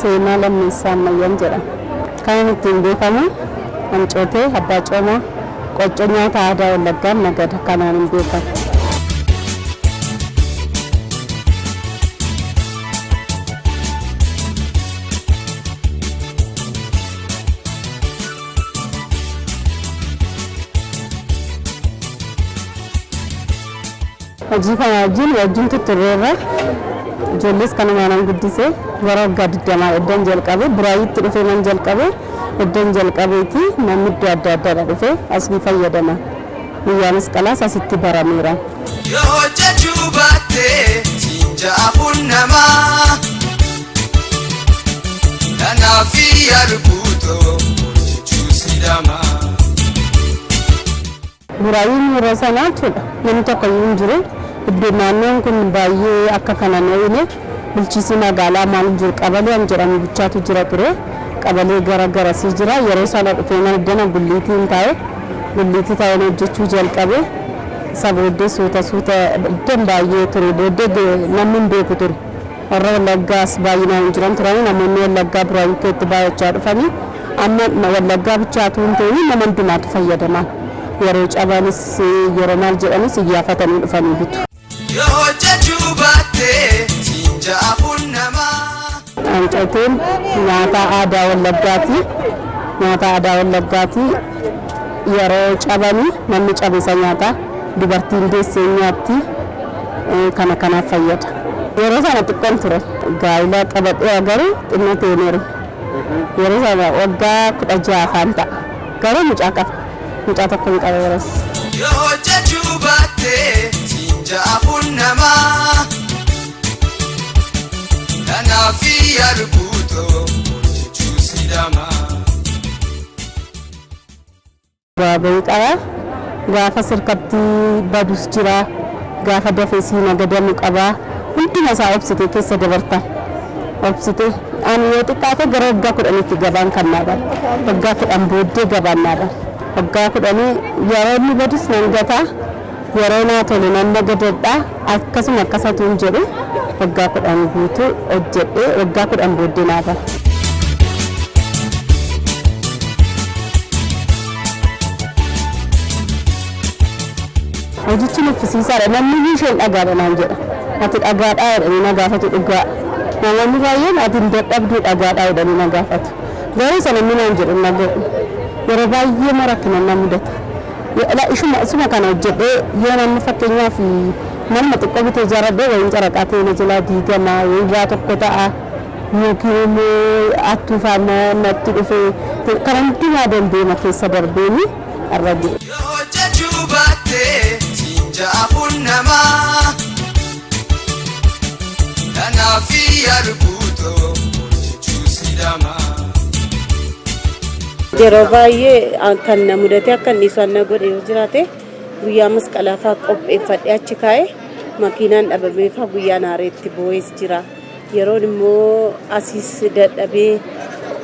Seenaa Lammeessaa Ammayyaan jedhama. Kan inni ittiin beekamu Ancootee, Abbaa Coomaa, Qoccoo nyaata aadaa Wallaggaan nagada kanaan hin beekamu. Hojii kana wajjin wajjin tutturreerra. Ijoollees kanumaan nan guddise. Gara waggaa 20 eddan jalqabe Buraayyuutti dhufee nan jalqabe. Eddan jalqabeeti namni iddoo adda addaadha dhufe as ni fayyadama. Guyyaa masqalaas asitti barameera. Yoo hojjechuu baatte siin ja'afuun namaa. Kanaaf yaa lubbuutoo hojjechuu si dhamaa. Buraayyuun yeroo sanaa jechuudha namni tokko iyyuu hin jiru. Iddoo naannoon kun baay'ee akka kana hin ho'ine. Bulchiinsi magaalaa maal hin jiru, qabalee an jedhamu bichaatu jira ture. Qabalee gara garasii jira. Yeroo sana dhufee mana iddana gulliitiin taa'e, gulliitii taa'een hojjechuu jalqabe. Isa booddee suuta suuta iddoon baay'ee ture booddee namni hin beeku ture. Warra Wallaggaas baay'inaan hin jiran turani. Namoonni Wallaggaa Buraayyuu keetti baay'achaa dhufanii amma Wallaggaa bichaatu hin ta'in nama hundumaatu fayyadamaa. Yeroo cabanis yeroo maal jedhanis iyyaafatanii dhufanii bitu. Yoo hojjechuu baatte siin ja'afuun namaa. Ancoteen nyaata aadaa Wallaggaati. Nyaata aadaa Wallaggaati. Yeroo cabanii namni cabe isa nyaata. Dubartiin deessee nyaatti. Kana kanaaf fayyada. Yeroo sana xiqqoon ture. Gaa'ila qabadheera garuu xinnoo teeneeru. Yeroo sana waggaa 16 afaan ta'a. Garuu mucaa qaba. Mucaa tokko hin qaba yeroos. Yoo hojjechuu baatte siin ja'afuun namaa. Kanaaf yaa lubbuutoo hojjechuu si dhamaa. Bu'aa ba'ii qaba. Gaafa sirkatti badus jira. Gaafa dafee sii nagadamu qaba. Hunduma isaa obsitee keessa dabarta. Obsitee. Ani yoo xiqqaate gara waggaa 10tti gabaan kan naa bare. Waggaa 10 booddee gabaan naa bare. Waggaa 10 yeroo inni badus nan gata. Yeroo naa tole nan nagadadha. Akkasuma akkasatu hin jedhu. Waggaa 10 guutuu hojjedhee waggaa 10 booddee naa bare. Hojichi nuffisiisaadha. Namni iyyuu isheen dhagaadha naan jedha. Ati dhagaadhaa jedhanii na gaafatu dhugaa. Namoonni baay'een ati hin dadhabduu dhagaadhaa jedhanii na gaafatu. Garuu isa namni naan jedhu hin dhaga'u. Yeroo baay'ee immoo rakkinaan na mudata. Ishuma isuma kana hojjedhee yoo namni fakkeenyaaf manuma xiqqoo bitee ijaarradhee wayiin caraqaa ta'e na jalaa diigama, wayiin waa tokko ta'a yookiin immoo hattuu faana natti dhufe kana hundumaa dandeema keessa darbeeni har'a ga'e. Yoo hojjechuu baatte siin ja'afuun namaa. Kanaaf yaa lubbuutoo hojjechuu si dhamaa. Yeroo baay'ee kan na mudate akka inni isaan na godhe yoo jiraate guyyaa masqalaa fa'aa qopheeffadhee achi kaa'e makiinaan dhabamee fa'aa guyyaa naareetti boo'ees jira. Yeroon immoo asiis dadhabee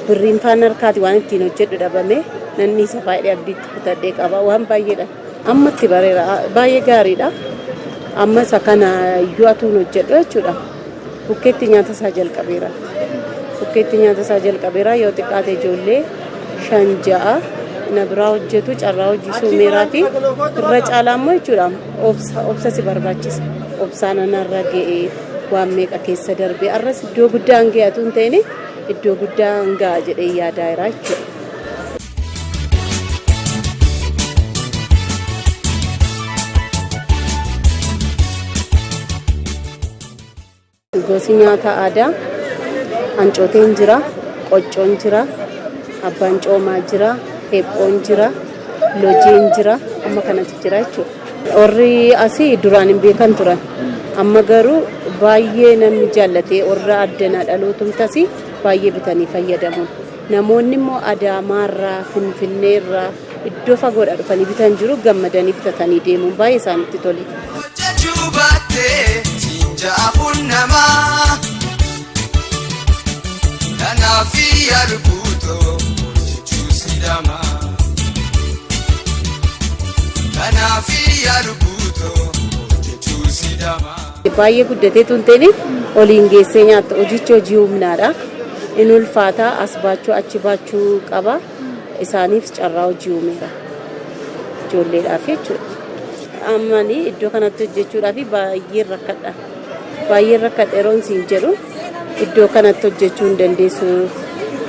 birriin faan harkaati waan ittiin hojjedhu dhabame nanni isa baay'ee abdiitti kutadhee qaba waan baay'eedha. Amma itti bareera baay'ee gaariidha. Amma isa kana iyyuu atuun hojjedhu jechuudha. Bukkeetti nyaata isaa jalqabeera. Bukkeetti nyaata isaa jalqabeera yoo xiqqaate ijoollee 5 6 na biraa hojjetu carraa hojii suumeeraa fi irra caalaa immoo jechuudha obsa obsa si barbaachisa. Obsaan anarra ga'ee waan meeqa keessa darbee arras iddoo guddaan ga'e atuu hin ta'in iddoo guddaan ga'a jedhee yaadaa jira jechuudha. Gosi nyaata aadaa ancooteen jira, qoccoon jira, abbaan coomaa jira, hephoon jira, lojeen jira, amma kanatu jira jechuudha. Warri asii duraan hin beekan turan. Amma garuu baay'ee namni jaallatee warra addanaa dhalootumtas baay'ee bitanii fayyadamu. Namoonni immoo Adaamaarraa, Finfinneerraa, iddoo fagoodhaa dhufanii bitan jiru gammadanii bitatanii deemuun baay'ee isaanitti tole. Hojjechuu baatte siin ja'afuun namaa. Kanaaf yaa lubbuutoo hojjechuu si dhamaa. Kanaaf yaa lubbuutoo hojjechuu si dhamaa. Baay'ee guddatee tun ta'in oliin geessee nyaatta. Hojichi hojii humnaadha. In ulfaata as baachuu achi baachuu qaba. Isaaniif carraa hojii uumeera. Ijoolleedhaaf jechuudha. Ammani iddoo kanatti hojjechuudhaaf baay'een rakkadha. Baay'een rakkadha yeroon siin jedhu iddoo kanatti hojjechuu hin dandeessu.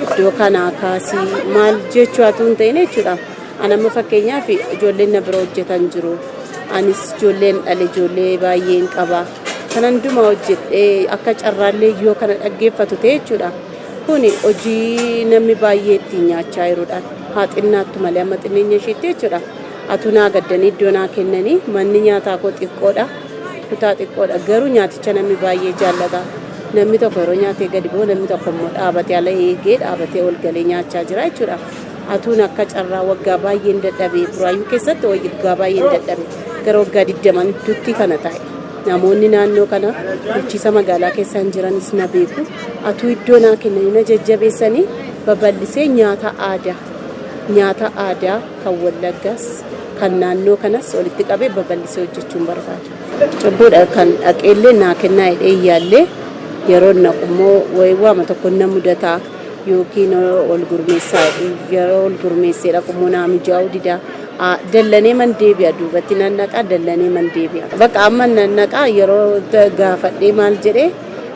Iddoo kanaa kaasii maal jechuu haa hin ta'in jechuudha. Ani amma fakkeenyaaf ijoolleen na bira hojjetan jiru. Anis ijoolleen dhale ijoollee baay'een qaba. Kan hundumaa hojjedhee akka carraallee yoo kana dhaggeeffatu ta'e jechuudha. Kuni hojii namni baay'ee ittiin nyaachaa jirudha. Haa xinnaattu malee amma xinneenya isheetti jechuudha. Atuu naa gaddanii iddoo naa kennanii manni nyaataa koo xiqqoodha. Kutaa xiqqoodha. Garuu nyaaticha namni baay'ee jaallata. Namni tokko yeroo nyaatee gadi bu'u namni tokko immoo dhaabatee ala eegee dhaabatee ol galee nyaachaa jira jechuudha. Atuun akka carraa waggaa baay'een dadhabe Buraayyuu keessatti waggaa baay'een dadhabe gara waggaa 20tti kana taa'e. Namoonni naannoo kana bulchiisa magaalaa keessaan jiranis na beeku. Atuu iddoo naa kennanii na jajjabeessanii babal'isee nyaata aadaa nyaata aadaa kan Wallaggaas kan naannoo kanas walitti qabee babal'isee hojjechuun barbaada. Cubbuudha kan dhaqeellee naa kennaa jedhee yaallee yeroo naqummoo wayii waama tokko na mudataa yookiin ol gurmeessaa yeroo ol gurmeessee dhaqummoo naa mijaa'uu didaa. Dallanee man deebi'a duubatti nan naqaa dallanee man deebi'a. Bakka amma nan naqaa yeroo gaafadhee maal jedhee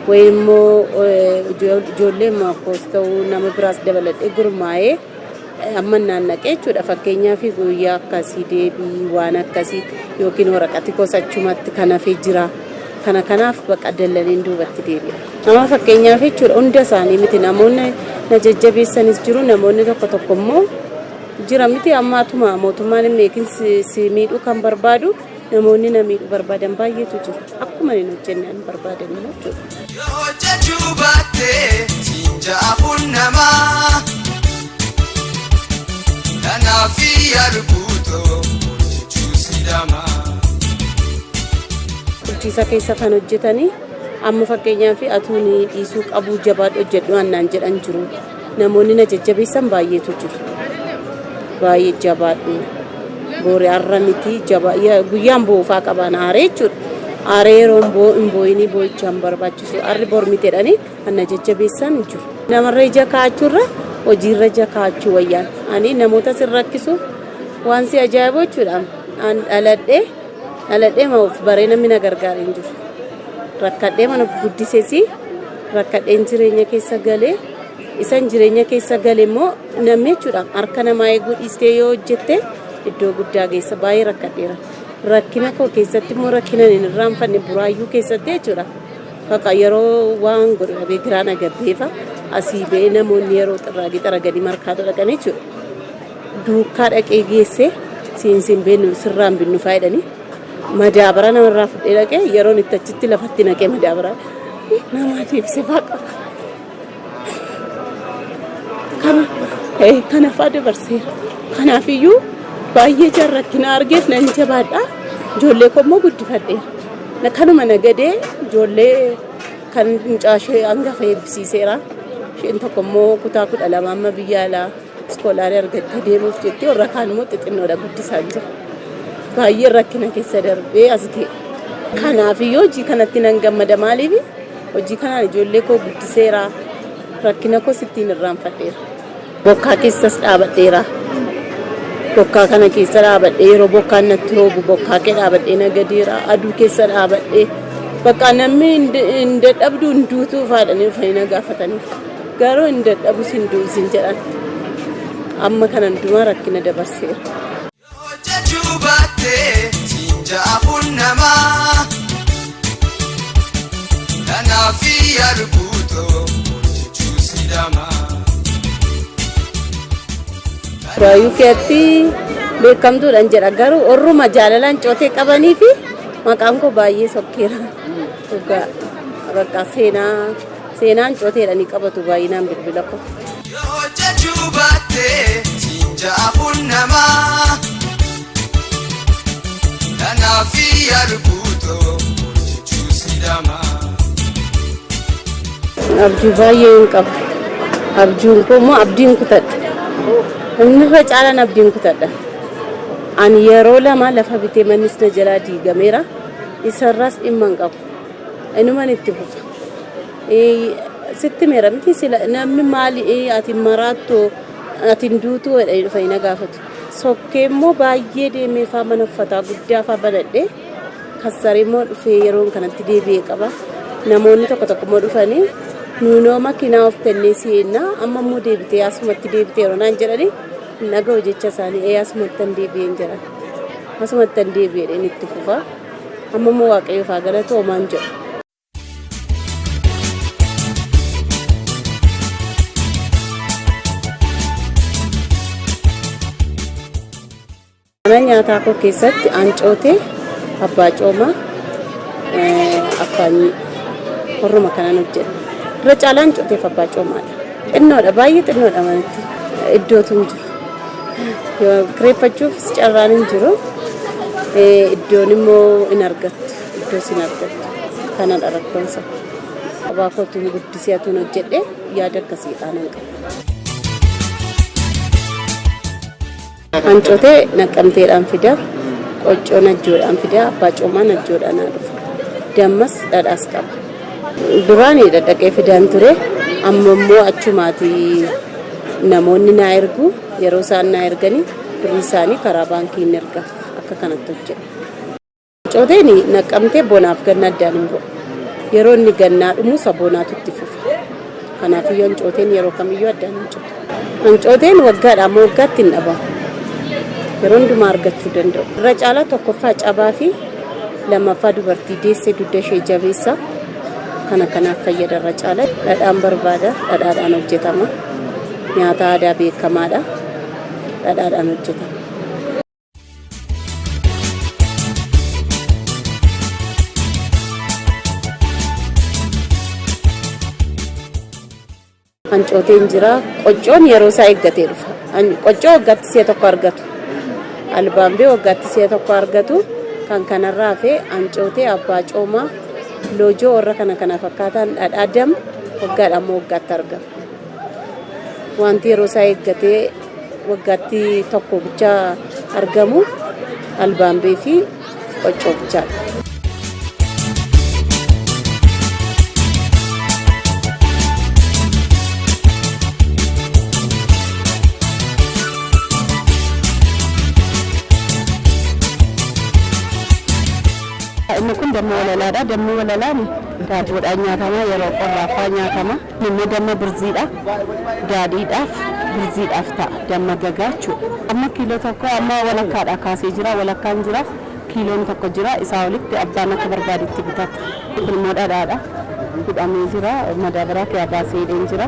wayii immoo ijoollee koos ta'uu nama biraas dabaladhee gurmaa'ee amma naannaqee jechuudha. Fakkeenyaaf guyyaa akkasii deebii waan akkasii yookiin waraqati koos achumatti kan hafee jira. Kana kanaaf bakka dallaneen duubatti deebi'a. Nama fakkeenyaaf jechuudha hunda isaanii miti namoonni na jajjabeessanis jiru namoonni tokko tokko immoo jira miti amma atuma mootummaan hin beekin si miidhuu kan barbaadu namoonni na miidhuu barbaadan baay'eetu jiru. Akkuma hin hojjenne an barbaadan jechuudha. Yoo hojjechuu baattee siin jaafuun namaa. Kanaaf yaalkuutoo hojjechuu sidamaa. Bulchiisa keessa kan hojjetanii amma fakkeenyaaf atuun dhiisuu qabuu jabaadhu hojjedhu annaan jedhan jiru. Namoonni na jajjabeessan baay'eetu jiru. Baay'ee jabaadhu. Boori har'a miti guyyaan bo'uufaa qaban aaree jechuudha. Aaree yeroo hin boo'inii boo'ichaan barbaachisu har'i bor miti jedhanii kan na jajjabeessan jiru. Namarra ija kaa'achuurra hojiirra ija kaa'achuu wayyaan. Ani namoota sin rakkisu waan si ajaa'ibu jechuudha. An dhaladhee ma of baree namni na gargaara hin jiru. Rakkadhee mana of guddisesi rakkadheen jireenya keessa galee isan jireenya keessa gale immoo namni jechuudha harka namaa eeguu dhiistee yoo hojjette iddoo guddaa geessa baay'ee rakkadheera. Rakkina koo keessatti immoo rakkina hin irraanfanne Buraayyuu keessatti jechuudha. Bakka yeroo waan godhu dhabee giraan agabbeefa asii ba'ee namoonni yeroo xirraagii xaraganii markaatoo dhaqan jechuudha. Duukaa dhaqee geessee siin beennu sirraan binnu faayidhanii madaabara namarraa fudhee dhaqee yeroon itti achitti lafatti naqee madaabara namaatiif sifaa qaba. Kana kanaafaa dabarseera. Kanaafiyyuu baay'ee jaan rakkina argeef nan jabaadha. Ijoollee koo immoo guddifadheera. Kanuma nagadee ijoollee kan mucaa ishee hangafa eebbisiiseera. Isheen tokko immoo kutaa 12 amma biyya alaa iskoolaarii argattee deemuuf jettee warra kaan immoo xixinnoodha guddisaa jira. Baay'ee rakkina keessa darbee as ga'e. Kanaafiyyuu hojii kanatti nan gammada maaliif hojii kanaan ijoollee koo guddiseera. Rakkina koos ittiin irraanfadheera. Bokkaa keessas dhaabadheera. Bokkaa kana keessa dhaabadhee yeroo bokkaan natti roobu bokkaa kee dhaabadhee nagadeera. Aduu keessa dhaabadhee bakka namni hin dadhabdu hin duutuu faadhanii dhufanii na gaafatanii. Garuu hin dadhabus hin du'us hin jedhan. Amma kana hundumaa rakkina dabarseera. Yoo hojjechuu baattee siin jaafuun namaa. Kanaaf yaalkuutoo hojjechuu sidamaa. Buraayyuu keessatti beekamtuudhaan jedha garuu orruma jaalalaan cootee qabanii fi maqaan koo baay'ee sokkeera. Dhugaa bakka seenaan cooteedhaan qabatu baay'inaan bilbila koo. Yoo hojjechuu baattee siin jaafuun namaa. Kanaaf yaalkuutoo hojjechuu sidamaa. Abjuu baay'ee hin qabu. Abjuun koo immoo abdiin kutadha. Inni irra caalaan abdiin kutadha. Ani yeroo lama lafa bitee mannis na jalaa diigameera. Isarraas dhimma hin qabu. Inuman itti fufa. Sitti meera miti sila namni maali ati maraattu ati hin duutu jedhanii dhufanii na gaafatu. Sokkee immoo baay'ee deemee faa mana uffataa guddaa faa banadhee kassaree immoo dhufee yeroon kanatti deebi'ee qaba. Namoonni tokko tokko immoo dhufanii nuunoo makiinaa of kennee si'ennaa amma immoo deebitee asumatti deebitee yeroo naan jedhanii hin dhaga'u jecha isaanii ee asumatti hin deebi'een jedhan. Asumatti hin deebi'een itti fufa. Amma immoo Waaqayyoof haa galatu homaan jedhu. Mana nyaataa koo keessatti ancootee, abbaa coomaa, affaanyii warruma kanan hojjedha. Irra caalaa ancootee fi abbaa coomaadha. Xinnoodha baay'ee xinnoodha manatti iddootu hin jiru. Yoo kireeffachuufis carraan hin jiru. Iddoon immoo hin argattu. Iddoos hin argattu. Kanadha rakkoonsa. Kophaa kootuun guddisee atuun hojjedhe yaada akkasiidhaan hin qabu. Hancotee Naqqamteedhaan fida, qoccoo Najjoodhaan fida, abbaa coomaa Najjoodhaan naa dhufa. Dammas dhadhaas qaba. Duraan dhadhaqee fidaan ture, amma immoo achumaati namoonni naa ergu, yeroo isaan naa erganii birrii isaanii karaa baankii hin ergaaf akka kanatti hojjedha. Hancooteen Naqqamtee bonaaf ganna addaan hin bu'u. Yeroo inni gannaa dhumu isa bonaatu itti fufa. Kanaafiyyuu hancooteen yeroo kamiyyuu addaan hin citu. Hancooteen waggaadhaa amma waggaatti hin dhabamu. Yeroo hundumaa argachuu danda'u. Irra caalaa tokkoffaa cabaa fi lammaffaa dubartii deesse dugda ishee jabeessa. Kana kanaaf fayyada irra caalaa. Dhadhaan barbaada. Dhadhaadhaan hojjetama. Nyaata aadaa beekamaadha. Dhadhaadhaan hojjetama. Hancooteen jira. Qoccoon yeroo isaa eeggatee dhufa. Qoccoo waggaatti si'a tokko argatu. Albaambee waggaatti si'a tokko argatu. Kan kanarraa hafe hancootee, abbaa coomaa, loojoo warra kana kana fakkaatan dhadhaa dam waggaadha ammoo waggaatti argama. Wanti yeroo isaa eeggatee waggaatti tokko bicha argamu albaambee fi qoccoo bichaadha. Inni kun damma walalaadha. Dammi walalaan daabboodhaan nyaatama. Yeroo qorraaffaa nyaatama. Kun immoo damma birziidha. Daadhiidhaaf birziidhaaf ta'a. Damma gagaa jechuudha. Amma kiiloo tokko amma walakkaadha kaasee jira. Walakkaan jira. Kiiloon tokko jira. Isaa olitti abbaan akka barbaadetti bitata. Kun immoo dhadhaadha. Hidhamee jira. Madaabaraa kee baasee hidheen jira.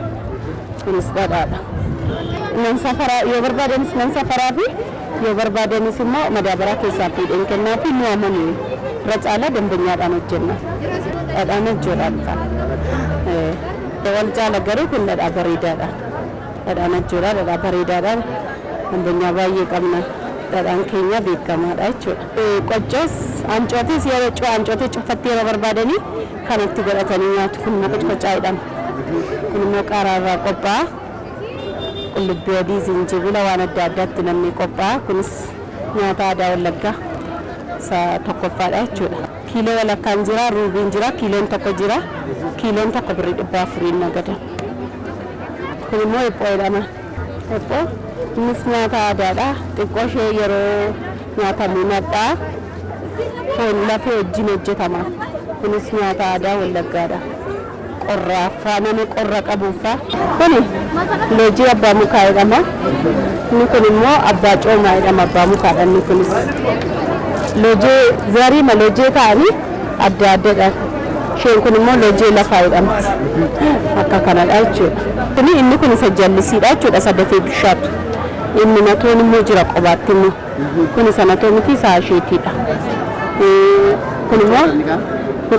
Kunis dhadhaadha. Nan safaraa yoo barbaadanis nan safaraa fi yoo barbaadanis immoo madaabaraa keessaa fuudheen kennaa fi nu amanu irra caalaa dambanyaadhaan hojjenna. Dhadhaan hojjeedhaan dhufa. Wal caala garuu kun dhadhaa bareedaadha. Dhadhaan hojjeedha dhadhaa bareedaadha. Dambanyaa baay'ee qabna. Dhadhaan keenya beekamaadha jechuudha. Qoccoos hancootis yeroo hancootee cuffatti yeroo barbaadanii kanatti godhatanii nyaatu. Kun immoo qocqocaa jedhama. Kun immoo qaaraa irraa qophaa'a. Qullubbii adii, zinjibila waan adda addaatti namni qophaa'a. Kunis nyaata aadaa Wallaggaa isa tokkoffaadha jechuudha. Kiiloo walakkaan jira, ruubiin jira, kiiloon tokko jira. Kiiloon tokko birrii 400 nagadama. Kun immoo ephoo jedhama. Ephoo innis nyaata aadaadha. Xiqqoo ishee yeroo nyaatamu nadhaa. Foon lafee wajjin hojjetama. Kunis nyaata aadaa Wallaggaadha. Qorraaffaa nama qorra qabuuffaa. Kuni loojii abbaa mukaa jedhama. Inni kun immoo abbaa coomaa jedhama. Abbaa mukaadha inni kunis. Loojee zariima loojee ta'anii adda addadha. Isheen kun immoo loojee lafaa jedhamti. Akka kanadha jechuudha. Kuni inni kun isa jallisiidha jechuudha. Isa dafee bishaatu. Inni natoon immoo jira qobaatti immoo. Kun isa natoo miti isa asheetiidha. Kun immoo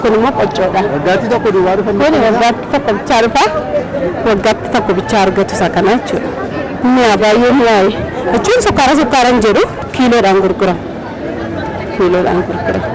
kun immoo qoccoodha. Waggaatti tokko duwwaa dhufa. Kun waggaatti tokko bichaa dhufa. Waggaatti tokko bichaa argatu isa kana jechuudha. Mi'a baay'ee mi'aaye. Jechuun sukkaara sukkaara hin jedhu kiiloodhaan gurgurama. Kiiloodhaan gurgurama.